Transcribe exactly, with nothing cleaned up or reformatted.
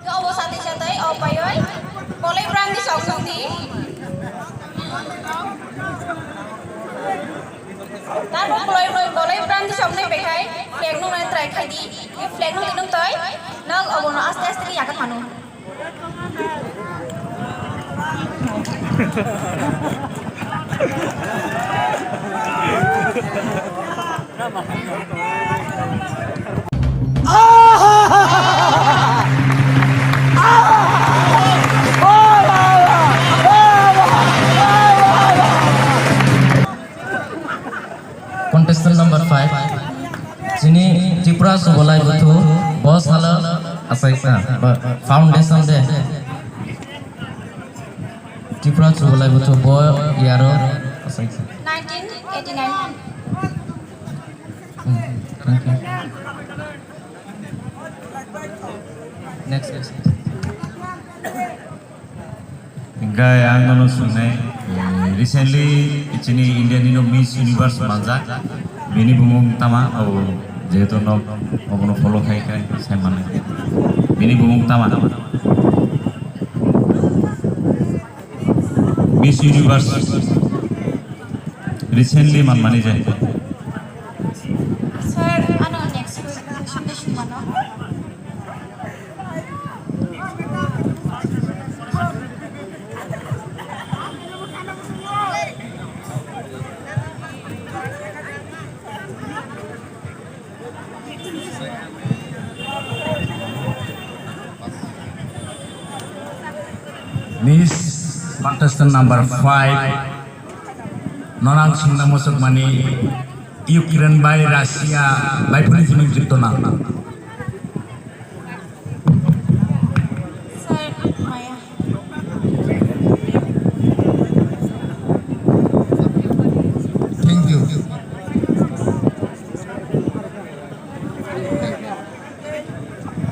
Obo sati satai o paioi kolai brang di sok nung di. Tarbo kolai kolai brang di sok nai bekhai flag nung nai try khai di. Flag nung di nung toi. Nok obo no aste aste ke yakat manu. Contestant number five, chini Tripura Subolai Buthu, bo salo achaikha, ba foundation day. Tripura Subolai Buthu, bo yaro achaikha. Nineteen eighty-nine. Hmm, thank you. Next, next. Hingke ang nono swngnai, eh, recently chini India nino Miss Universe manjak, bini bumung tama, abo jehetu nok obono follow khai khai sai mannai. Bini bumung tama. Miss Universe recently manmani je. Sir, ano next question mano. Miss contestant number five, norang singna mosok mani Ukraine bai Russia bai phani jini jukto na.